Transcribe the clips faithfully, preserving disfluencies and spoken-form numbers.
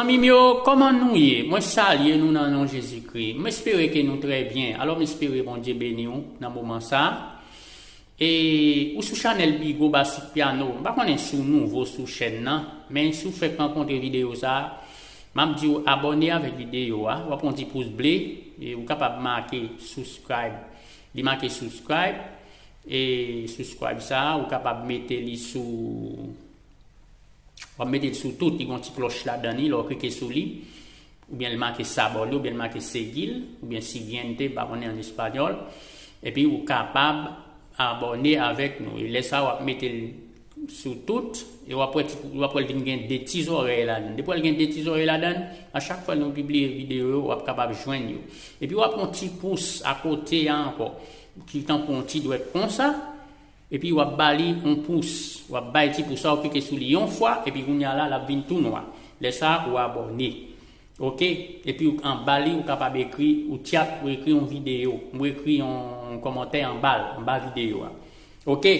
Zanmi m yo, kòman nou ye? Mwen salye nou nan non Jezikri. M espere ke nou trè byen. Alò, m espere Bondye beni w nan moman sa a. E ou sou chanèl Bigo Basic Piano. M pa konnen si w nouvo sou chèn nan, men si w fèk rankontre videyo sa a, m ap di w abòne avèk videyo a. W ap pran ti pous ble, e ou kapab make subscribe. Li make subscribe, e subscribe sa a, ou kapab mete li sou W ap mete l sou tout, li gen yon ti klòch ladan li, lè w klike sou li, oubyen l make s'abonner, oubyen l make seguir, oubyen siguiente, m pa konnen an espanyòl. Epi ou kapab abòne avèk nou. E lè sa a, w ap mete l sou tout, e w ap wè ti, w ap wè l vin gen de ti zòrèy ladan. Depi w wè l gen de ti zòrèy ladan, a chak fwa nou pibliye videyo yo, w ap kapab jwenn yo. Epi w ap yon ti pous akote a ankò, ki tankou yon ti dwèt konsa. Epi w ap ba li yon pous. W ap bay ti pous sa, w klike sou li yon fwa, epi kounye a la, l ap vin tou nwa. Lè sa a, ou abòne. Oke? Epi w anba li, ou kapab ekri, ou tyap, ou ekri yon videyo, ou ekri yon kòmantè anba l, anba videyo a. Oke?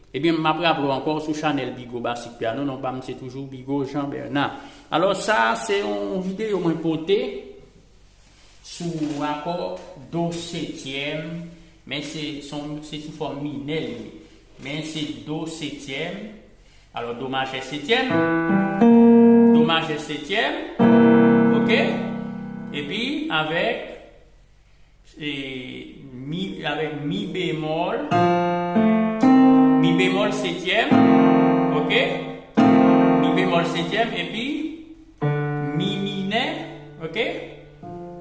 Ebyen, m ap raple w ankò sou chanèl Bigo Basic Piano, non pa m se toujou Bigo Jean Bernard. Alò, sa a se yon videyo mwen pote sou akò do setyèm, men se, se yon, se sou fòm minè li ye. Men se do setyèm. Alò, do majè setyèm, do majè setyèm, oke? Epi avèk, e, mi, avèk mi bemòl, mi bemòl setyèm, oke? Mi bemòl setyèm, epi mi minè, oke?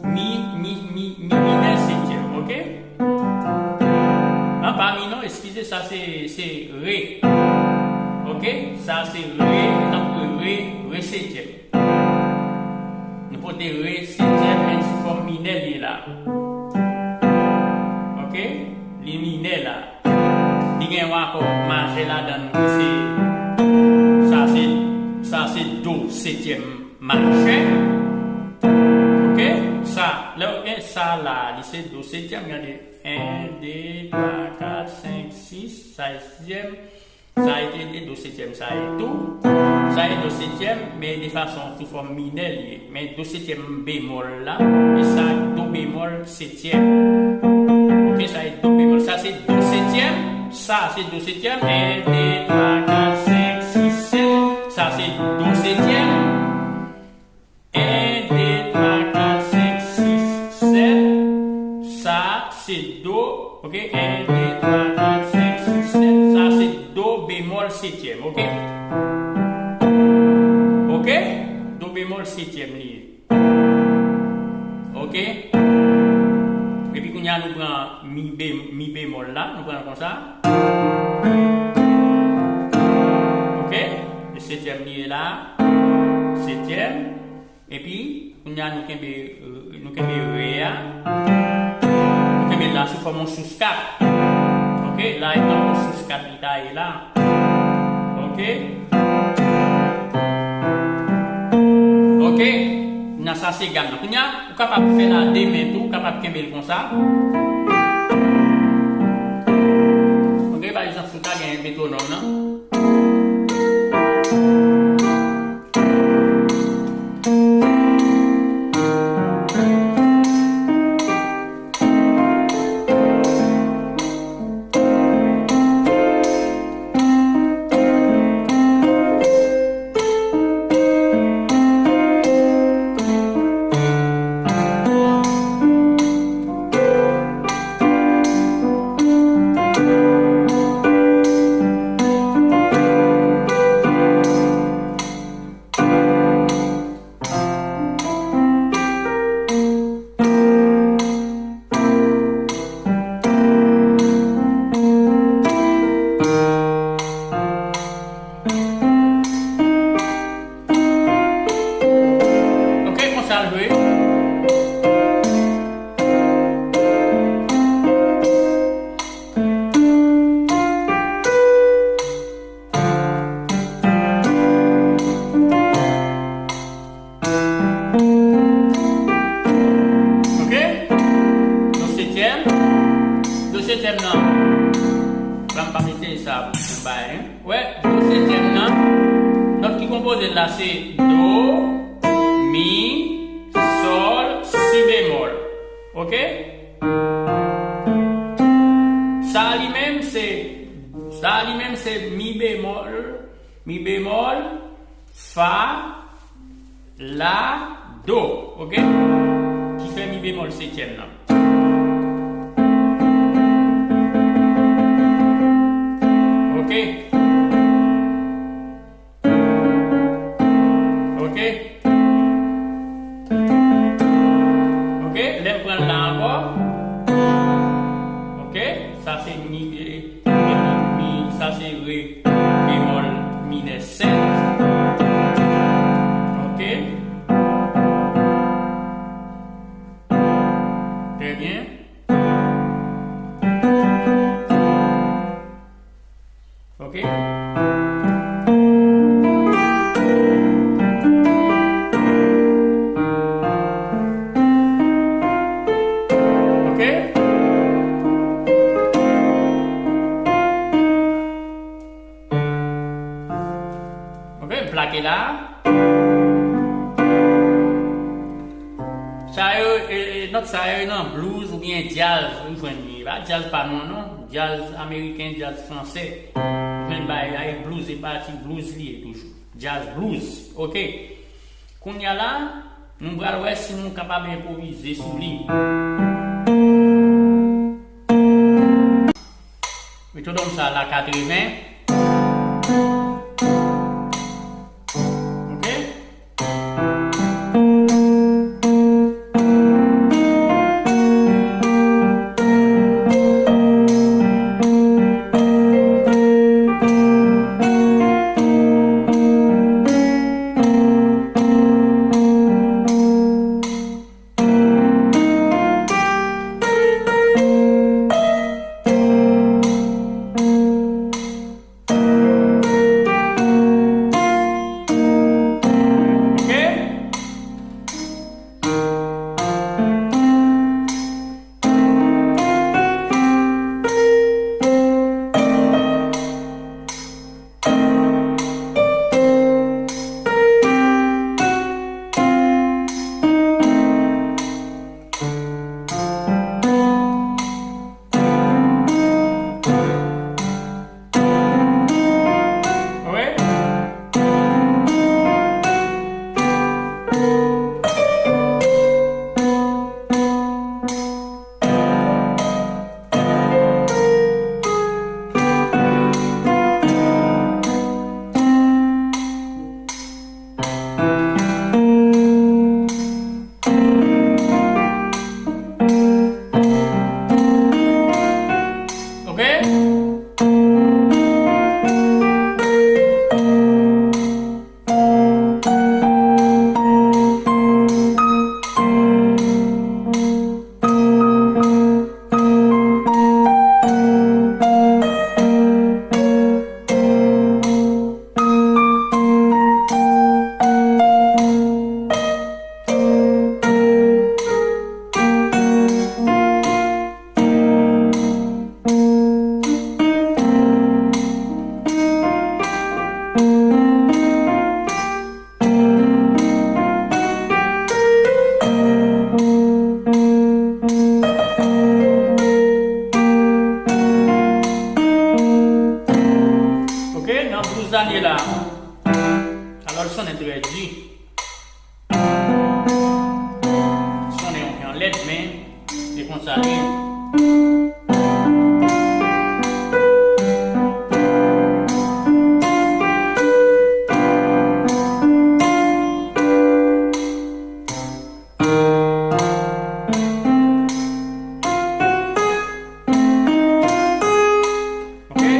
Mi, mi, mi, mi minè setyèm, oke? An, pa mi non, eskize, sa se, se re. Oke? Sa se re, tankou re, re setyèm. Nou pote re setyèm, men sou fòm minè li ye la. Oke? Li minè la. Li gen yon akò majè ladan l, ki se, sa se, sa se do setyèm majè. Oke? Sa, lè w gen sa la, li se do setyèm, gade, en, de, twa, kat, senk, sis, sa e sizyèm, sa e de, do setyèm, sa e tou, sa e do setyèm, men de fason sou fòm minè li ye. Men do setyèm bemòl la, e sa do bemòl setyèm. Oke, sa e do bemòl. Sa se do setyèm, sa se do setyèm, en, de, twa, kat, senk, sis, sèt. Sa se do setyèm. En, de, twa, kat, senk, sis, sèt. Sa se do. Oke, en, de, twa, kat, senk, sis, sèt. Sa se do bemòl setyèm, oke? Oke? Do bemòl setyèm li ye. Oke? Epi kounye a nou pran mi be-, mi bemòl la, nou pran l konsa. Oke? E setyèm li ye la. Setyèm. Epi kounye a nou kenbe, nou kenbe re a. Nou kenbe l la sou fòm yon sous kat. Oke? La e tankou sous kat li ta ye la. Oke? Oke? Nan sa se gam nan. Kounye a, ou kapab fè l a de men tou, ou kapab kenbe l konsa. Oke, pa egzanp, si w ta gen metwonòm nan. Ok, konsa l jwe. Ok? Do setyèm. Do setyèm nan. Ban m pa mete sa pou m bay, hein. Wè, do setyèm nan. Nòt ki konpoze l la se do, Mi bemòl, fa, la, do. Oke? Ki fè mi bemòl setyèm nan. Oke? Oke? Oke? Lè m pran l la ankò. Oke? Sa se mi, e, e, mi, sa se re bemòl minè sèt. Oke? Trè byen. Oke? Oke? Oke, m plake la. Sa yo, e, e, nòt sa yo nan blues oubyen djaz, ou jwenn li. E pa djaz pa nou an, non. Djaz ameriken, djaz fransè. Ou jwenn bagay la, e blues, e pati blues li ye toujou. Djaz blues. Oke. Kounye a la, nou pral wè si nou kapab enpwovize sou li. Metwonòm sa la katreven. Oke? Oke? Oke? Oke, nan blues Danie la. Alò, l sonnen trè di. Sonnen yon jan lèd, men se konsa li ye. Oke?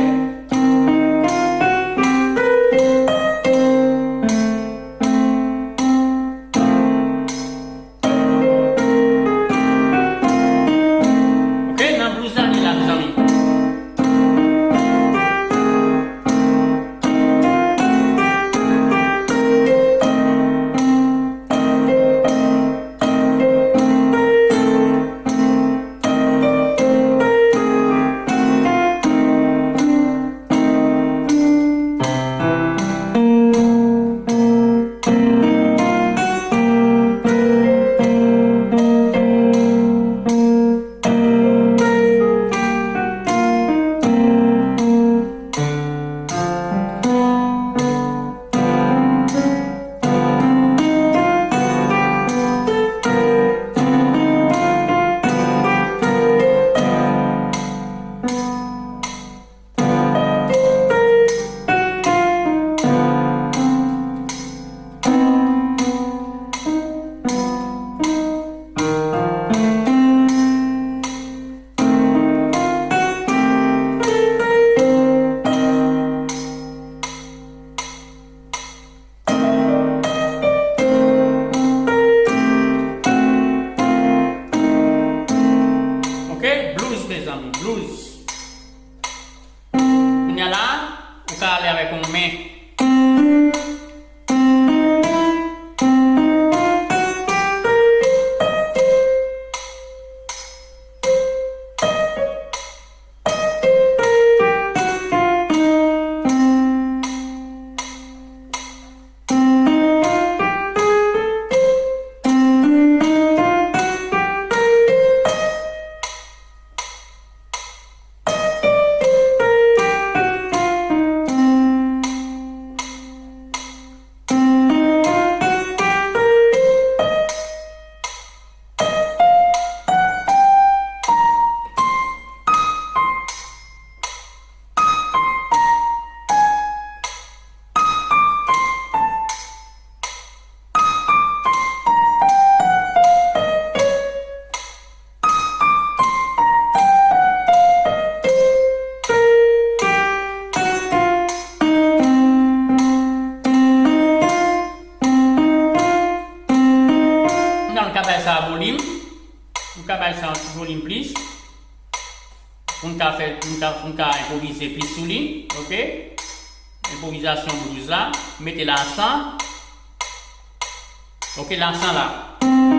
avèk yon men. Kounye a, nou ka bay sa volim. Nou ka bay sa yon ti volim plis. Pou n ka fè, pou n ka, pou n ka enpwovize plis sou li, oke? Enpwovizasyon blouz la, mete l a san. Oke, l a san la.